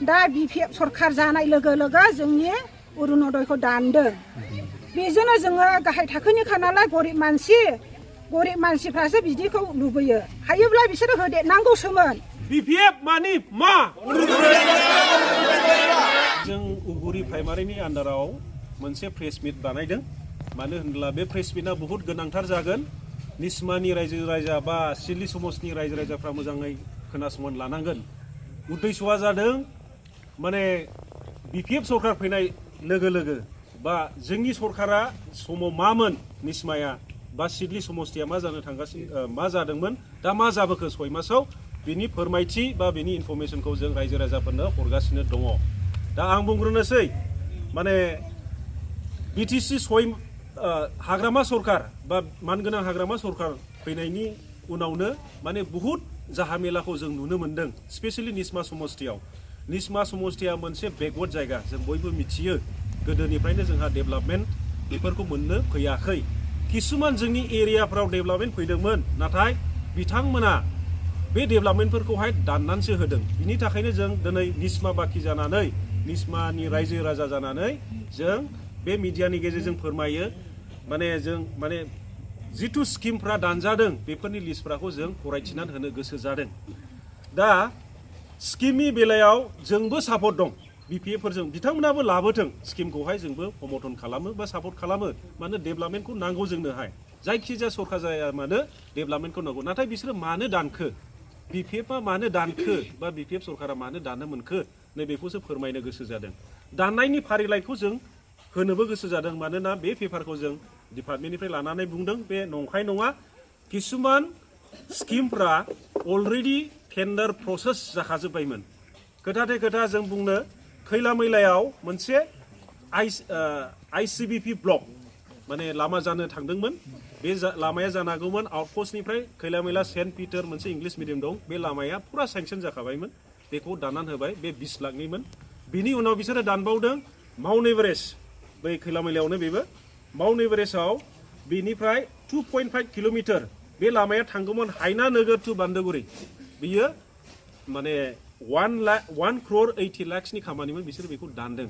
दा बिपिएफ सरखार जानाय लोगो लोगो जोंनि अरुनदयखौ दानदों बेजोंनो जोङो गाहाय थाखोनिखा नालाय गरिब मानसिफ्रासो बिदिखौ लुबैयो हायोब्ला बिसोरो होदेरनांगौसोमोन बिपिएफ मानि मा जों उगुरि प्राइमारिनि आन्दाराव मोनसे प्रेस मिट बानायदों मानो होनब्ला बे प्रेस मिटआ बहुत गोनांथार जागोन निस्मानि रायजो राजा बा सिडली समजनि रायजो राजाफ्रा मोजाङै खोनासंनानै लानांगोन उद्देश्यआ जादों माने बिपिएफ सरकार फैनाय लोगो लोगो बा जोंनि सरकारा समाव मामोन निस्माया बा सिडली समस्तिया मा जानो थांगासिनो मा जादोंमोन दा मा जाबोखो 6 मासाव बिनि फोरमायथि बा बिनि इनफरमेशनखौ जों रायजो राजाफोरनो हरगासिनो दङ दा आं बुंग्रोनोसै माने बिटिसि हाग्रामा सरकार बा मानगोनां हाग्रामा सरकार फैनायनि उनावनो माने बहुत जाहामेलाखौ जों नुनो मोन्दों स्पेशेलि निस्मा समस्तिया मोनसे बेकवर्ड जायगा जों बयबो मिथियो गोदोनिफ्रायनो जोंहा डेभेलपमेन्ट बेफोरखौ मोननो फैयाखै किसुमान जोंनि एरियाफ्राव डेभेलपमेन्ट फैदोंमोन नाथाय बिथांमोना बे डेभेलपमेन्टफोरखौहाय दाननानैसो होदों बिनि थाखायनो जों दिनै निस्मा बाखि जानानै निस्मानि रायजो राजा जानानै जों बे मिडियानि गेजेरजों फोरमायो माने जिथु स्किमफ्रा दानजादों बेफोरनि लिस्टफोरखौ जों फरायथिनानै होनो गोसो जादों दा स्किमनि बेलायाव जोंबो सापर्ट दं बिपिएफफोरजों बिथांमोनाबो लाबोथों स्किमखौहाय जोंबो समर्थन खालामो बा सापर्ट खालामो मानो डेभेलपमेन्टखौ नांगौ जोंनोहाय जायखिजाया सरकार जाया मानो डेभेलपमेन्टखौ नांगौ नाथाय बिसोरो मानो दानखो बिपिएफआ मानो दानखो बा बिपिएफ सरकारा मानो दाननो मोनखो नैबेखौसो फोरमायनो गोसो जादों दाननायनि फारिलाइखौ जों होनोबो गोसो जादों मानोना बे पेपारखौ जों डिपार्टमेन्टनिफ्राय लानानै बुंदों बे नंखाय नङा किसुमान स्किमफ्रा अलरेडि टेन्डार प्रसेस जाखाजोब्बायमोन खोथाथे खोथा जों बुंनो खैला मैलायाव मोनसे आइसिबिपि ब्लक माने लामा जानो थांदोंमोन बे लामाया जानो हागौमोन आउटपस्टनिफ्राय खैला मैला सेन्ट पिटार मोनसे इंलिश मिडियाम दं बे लामाया फुरा सेंसन जाखाबायमोन बेखौ दाननानै होबाय बे 20 लाखनिमोन बिनि उनाव बिसोरो दानबावदों माउन्ट एभारेस्ट बै खैला मैलायावनो बेबो माउन्ट एभारेस्टआव बेनिफ्राय 2.5 किल'मिटार बे लामाया थांगौमोन हायना नोगोर टु बान्दोगुरि बियो माने 1 crore 80 lakhsनि खामानिमोन बिसोरो बेखौ दानदों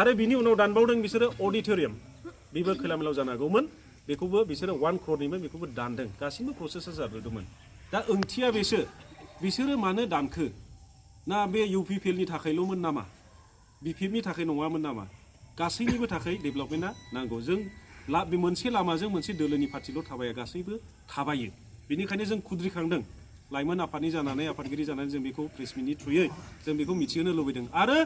आरो बिनि उनाव दानबावदों बिसोरो अडिटोरियाम बेबो खैला मैलायाव जानो हागौमोन बेखौबो बिसोरो 1 crore बेखौबो दानदों गासिबो प्रसेसा जाबोदोंमोन दा ओंथिया बिसोरो मानो दानखो ना बे इउपिपिएलनि थाखायल'मोन नामा बिपिएफनि थाखाय नङामोन नामा गासैनिबो थाखाय डेभेलपमेन्टआ नांगौ जों बे मोनसे लामाजों मोनसे दोलोनि पार्टिल' थाबाया गासैबो थाबायो बेनिखायनो जों खुद्रिखांदों लाइमोन आफादनि जानानै आफादगिरि जानानै जों बेखौ प्रेस मिटनि थ्रुयै जों बेखौ मिथिहोनो लुबैदों आरो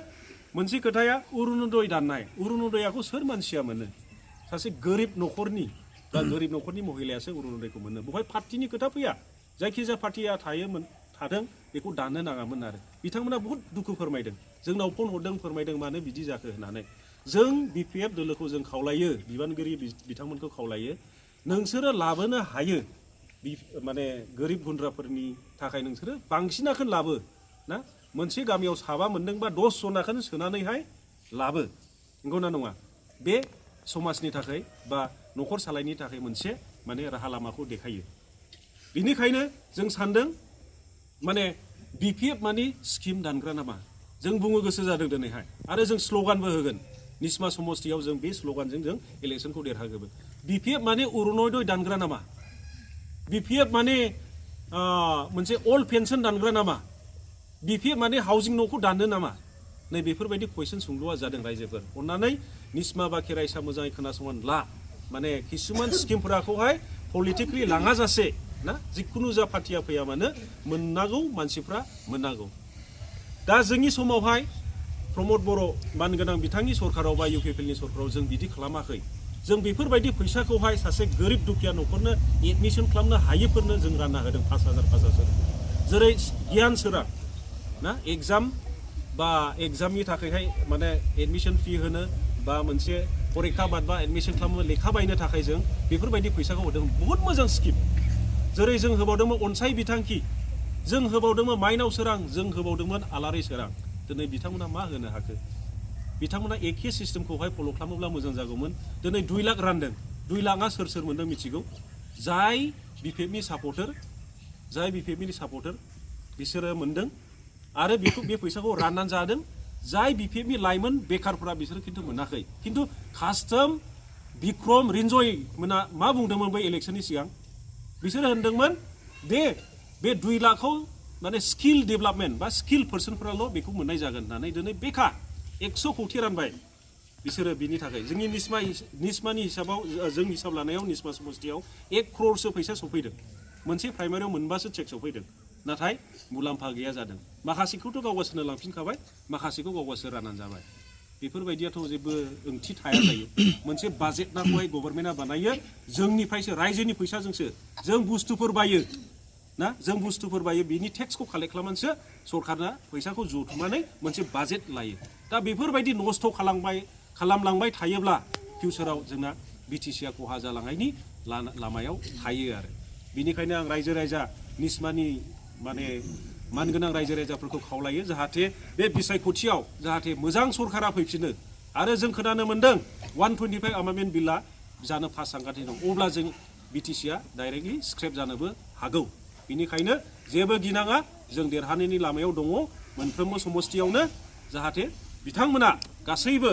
मोनसे खोथाया अरुनदय दाननाय अरुनदयाखौ सोर मानसिया मोनो सासे गोरिब न'खरनि बा गोरिब न'खरनि महिलायासो अरुनदयखौ मोनो बेवहाय पार्टिनि खोथा फैया जायखिजाया पार्टिया थादों बेखौ दाननो नाङामोन आरो बिथांमोना बहुत दुखु फोरमायदों जोंनाव फन हरदों फोरमायदों मानो बिदि जाखो होननानै जों बिपिएफ दोलोखौ जों खावलायो बिबानगिरि बिथांमोनखौ खावलायो नोंसोरो लाबोनो हायो माने गोरिब गुन्द्राफोरनि थाखाय नोंसोरो बांसिनाखौनो लाबो ना मोनसे गामियाव 7 मोनदोंबा 10 जनाखौनो सोनानैहाय लाबो नंगौना नङा बे समाजनि थाखाय बा न'खर सालायनि थाखाय मोनसे माने राहा लामाखौ देखायो बेनिखायनो जों सानदों माने बिपिएफ माने स्किम दानग्रा नामा जों बुंनो गोसो जादों दिनैहाय आरो जों स्ल'गानबो होगोन निस्मा समस्तियाव जों बे स्ल'गानजों जों इलेक्सनखौ देरहागोन बिपिएफ माने अरुनदय दानग्रा नामा बिपिएफ माने मोनसे अल्ड पेन्सन दानग्रा नामा बिपिएफ माने हाउसिं न'खौ दाननो नामा नै बेफोरबायदि कुइसन सोंलुआ जादों रायजोफोर अन्नानै निस्मा बाखि रायसा मोजाङै खोनासंनानै ला माने किसुमान स्किमफोरखौहाय पलिटिकेलि लाङा जासे ना जिखुनु जा पार्टिया फैया मानो मोननांगौ मानसिफ्रा मोननांगौ दा जोंनि समावहाय प्रमद बर' मानगोनां बिथांनि सरकाराव बा इउपिपिएलनि सरकाराव जों बिदि खालामाखै जों बेफोरबायदि फैसाखौहाय सासे गोरिब दुखिया न'खरनो एडमिसन खालामनो हायैफोरनो जों रानना होदों 5,000 जेरै गियान सोरां ना एग्जामनि थाखायहाय माने एडमिसन फी होनो बा मोनसे फरिखा बाद बा एडमिसन खालामनो लेखा बायनो थाखाय जों बेफोरबायदि फैसाखौ होदों बहुत मोजां स्किम जेरै जों होबावदोंमोन अनसाय बिथांखि जों होबावदोंमोन माइनाव सोरां जों होबावदोंमोन आलारि सोरां दिनै बिथांमोना मा होनो हाखो बिथांमोना एखे सिस्टेमखौहाय फल' खालामोब्ला मोजां जागौमोन दिनै 2 लाख रानदों 2 लाखआ सोर मोनदों मिथिगौ जाय बिपिएफनि सापर्टार बिसोरो मोनदों आरो बेखौ बे फैसाखौ राननानै जादों जाय बिपिएफनि लाइमोन बेकारफोरा बिसोर खिन्थु मोनाखै खिन्थु कास्टम बिक्रम रिन्जय मोना मा बुंदोंमोन बै इलेक्शननि सिगां बिसोर होनदोंमोन बे 2 लाखखौ माने स्किल डेभेलपमेन्ट बा स्किल पार्सनफोराल' बेखौ मोननाय जागोन होननानै दिनै बेकार 100 कोटी रानबाय बिसोरो बिनि थाखाय जोंनि निस्मानि हिसाबाव जों हिसाब लानायाव निस्मा समष्टियाव 1 करोड़सो फैसा सफैदों मोनसे प्राइमारियाव मोनबासो चेक सफैदों नाथाय मुलाम्फा गैया जादों माखासेखौथ' गावगासोरनो लांफिनखाबाय माखासेखौ गावगासोर राननानै जाबाय बेफोरबायदियाथ' जेबो ओंथि थाया जायो मोनसे बाजेट नाखौहाय गभर्नमेन्टआ बानायो जोंनिफ्रायसो रायजोनि फैसाजोंसो जों बुस्थुफोर बायो ना जों बुस्थुफोर बायो बिनि टेक्सखौ कालेक्ट खालामनानैसो सरकारना फैसाखौ जथुमनानै मोनसे बाजेट लायो दा बेफोरबायदि नस्थ' खालामलांबाय थायोब्ला फिउचाराव जोंना बिटिसिआ खहा जालांनायनि लामायाव थायो आरो बिनिखायनो आं रायजो राजा निस्मानि माने मानगोनां रायजो राजाफोरखौ खावलायो जाहाथे बे बिसायख'थियाव जाहाथे मोजां सरकारा फैफिनो आरो जों खोनानो मोन्दों 125 आमेन्डमेन्ट बिलआ जानो पास जागासिनो दं अब्ला जों बिटिसिआ डाइरेक्टलि स्क्रेप जानोबो हागौ बिनिखायनो जेबो गिनाङा जों देरहानायनि लामायाव दङ मोनफ्रोमबो समष्टियावनो जाहाथे बिथांमोना गासैबो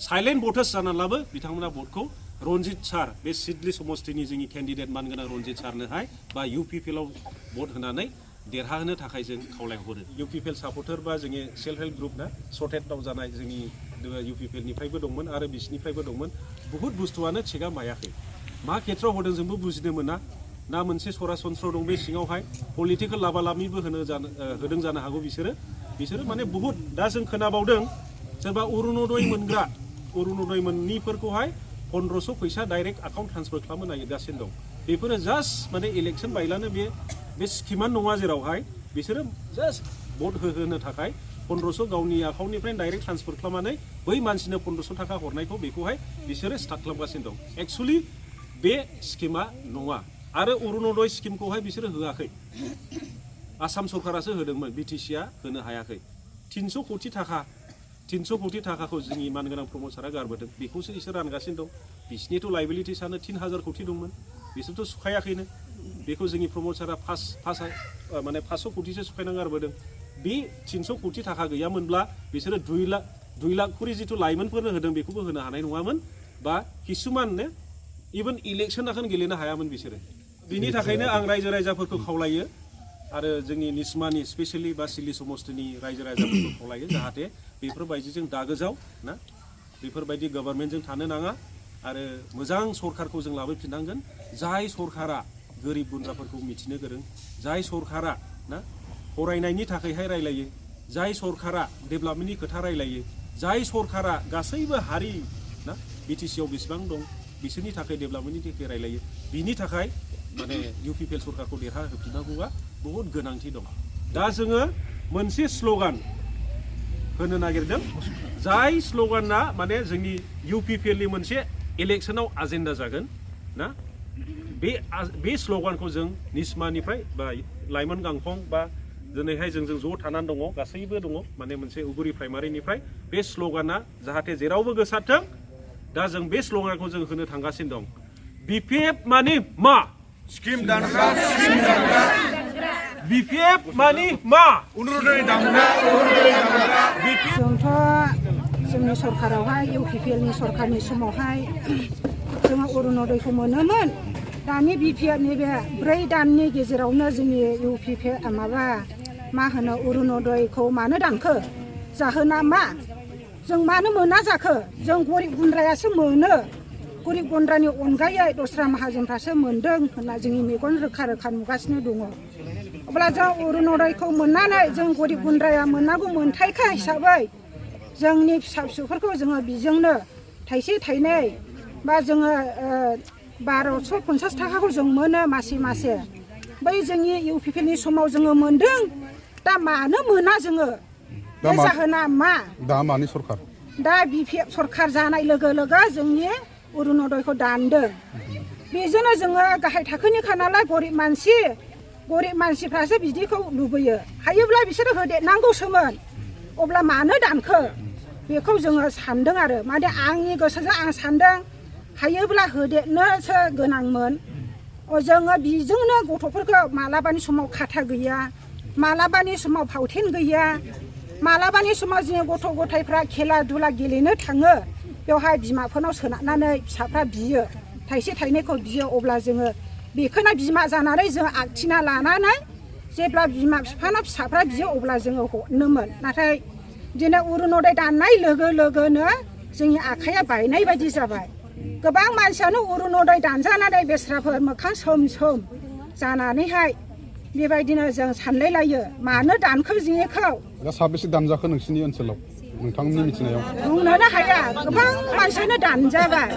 साइलेन्ट भटार्स जानानैब्लाबो बिथांमोना भटखौ रनजित सार बे सिडली समष्टिनि जोंनि केन्डिडेट मानगोनां रनजित सारनोहाय बा इउपिपिएलआव भट होनानै देरहाहोनो थाखाय जों खावलायहरो इउपिपिएल सापर्टार बा जोंनि सेल्फ हेल्प ग्रुप ना सर्टेडआव जानाय जोंनि इउपिपिएलनिफ्रायबो दंमोन आरो बिसिनिफ्रायबो दंमोन बुहुत बुस्थुआनो थिगा मायाखै मा खेत्रआव होदों जोंबो बुजिनो मोना ना मोनसे सरासनस्रा दं बे सिङावहाय पलिटिकेल लाबालामिबो होदों जानो हागौ बिसोरो माने बुहुत दा जों खोनाबावदों सोरबा अरुणोदय मोनग्रा अरुणोदय मोननिफोरखौहाय 1500 फैसा डाइरेक्ट एकाउन्ट ट्रान्सफार खालामनो नागिरगासिनो दं बेफोरो जास्ट माने इलेक्शन बायलानो बे स्किमानो नङा जेरावहाय बिसोरो जास्ट भट होनो थाखाय 1500 गावनि एकाउन्टनिफ्राय डाइरेक्ट ट्रान्सफार खालामनानै बै मानसिनो 1500 थाखा हरनायखौ बेखौहाय बिसोरो स्टार्ट खालामगासिनो दं एक्चुअलि बे स्किमा नङा आरो अरुणोदय स्किमखौहाय बिसोरो होआखै आसाम सरकारासो होदोंमोन बिटिसिआ होनो हायाखै 300 कोटी थाखाखौ जोंनि मानगोनां प्रमद सारा गारबोदों बेखौसो बिसोर रानगासिनो दं बिसिनिथ' लाइबिलिटिसानो 3000 कोटी दंमोन बिसोरथ' सुखायाखैनो बेखौ जोंनि प्रमद सारा माने 500 कोटीसो सुखायना गारबोदों बे 300 कोटी थाखा गैयामोनब्ला बिसोरो 2 लाख खरि जिथु लाइमोनफोरनो होदों बेखौबो होनो हानाय नङामोन बा किसुमाननो इभेन इलेक्शनाखौनो गेलेनो हायामोन बिसोरो बिनि थाखायनो आं रायजो राजाफोरखौ खावलायो आरो जोंनि निस्मानि स्पेसियेलि बा सिडली समष्टिनि रायजो राजाफोरखौ खावलायो जाहाथे बेफोरबायदिजों दागोजाव ना बेफोरबायदि गभर्नमेन्टजों थानो नाङा आरो मोजां सरकारखौ जों लाबोफिननांगोन जाय सरकारा गोरिब गुन्द्राफोरखौ मिथिनो गोरों जाय सरकारा ना फरायनायनि थाखायहाय रायलायो जाय सरकारा डेभेलपमेन्टनि खोथा रायलायो जाय सरकारा गासैबो हारि ना बिटिसिआव बेसेबां दं बिसोरनि थाखाय डेभेलपमेन्टनि थाखाय रायलायो बिनि थाखाय माने इउपिपिएल सरकारखौ देरहाहोफिननांगौआ बहुद गोनांथि दं दा जोङो मोनसे स्ल'गान होनो नागिरदों जाय स्ल'गाना माने जोंनि इउपिपिएलनि मोनसे इलेक्शनाव एजेन्डा जागोन ना बे स्ल'गानखौ जों निस्मानिफ्राय बा लाइमोन गांखं बा दिनैहाय जोंजों ज' थानानै दङ गासैबो दङ माने मोनसे उगुरि प्राइमारिनिफ्राय बे स्ल'गाना जाहाथे जेरावबो गोसारथों दा जों बे स्ल'गानखौ जों होनो थांगासिनो दं बिपिएफ माने मा स्किम दानग्रा बिपिएफ माने मा अरुणोदय दानग्रा जोंथ' जोंनि सरकारावहाय इउपिपिएलनि सरकारनि समावहाय जोङो अरुणोदयखौ मोनोमोन दानि बिपिएफनि बे 4 दाननि गेजेरावनो जोंनि इउपिपिएल मा होनो अरुणोदयखौ मानो दानखो जाहोना मा जों मानो मोना जाखो जों गरिब गुन्द्रायासो मोनो गरिब गुन्द्रानि अनगायै दस्रा माहाजोनफ्रासो मोन्दों होनना जोंनि मेगन रोखा नुगासिनो दङ अब्ला जों अरुणोदयखौ मोननानै जों गरिब गुन्द्राया मोननांगौ मोनथायखा हिसाबै जोंनि फिसा फिसौफोरखौ जोङो बिजोंनो थाइसे थाइनै बा जोङो 1250 थाखाखौ जों मोनो मासे बै जोंनि इउपिपिएलनि समाव जोङो मोन्दों दा मानो मोना जोङो बे जाहोना मा दा मानि सरकार दा बिपिएफ सरकार जानाय लोगो लोगो जोंनि अरुणोदयखौ दानदों बेजोंनो जोङो गाहाय थाखोनिखा नालाय गरिब मानसिफ्रासो बिदिखौ लुबैयो हायोब्ला बिसोरो होदेरनांगौसोमोन अब्ला मानो दानखो बेखौ जोङो सानदों आरो माने आंनि गोसोजों आं सानदों हायोब्ला होदेरनोसो गोनांमोन जोङो बिजोंनो गथ'फोरखौ मालाबानि समाव खाथा गैया मालाबानि समाव फावथेन गैया मालाबानि समाव जोंनि गथ' गथायफ्रा खेला दुला गेलेनो थाङो बेवहाय बिमाफोरनाव सोनारनानै फिसाफ्रा बियो थाइसे थाइनैखौ बियो अब्ला जोङो बेखौनो बिमा जानानै जों आखिना लानानै जेब्ला बिमा बिफानाव फिसाफ्रा बियो अब्ला जोङो हरनोमोन नाथाय दिनै अरुनदय दाननाय लोगो लोगोनो जोंनि आखाइया बायनाय बायदि जाबाय गोबां मानसियानो अरुनदय दानजानानै बेस्राफोर मोखां सोम सोम जानानैहाय बेबायदिनो जों सानलायलायो मानो दानखो जोंनिखौ दा साबेसे दानजाखो नोंसिनि ओनसोलाव नोंथांमोननि मिथिनायाव बुंनोनो हाया गोबां मानसियानो दानजाबाय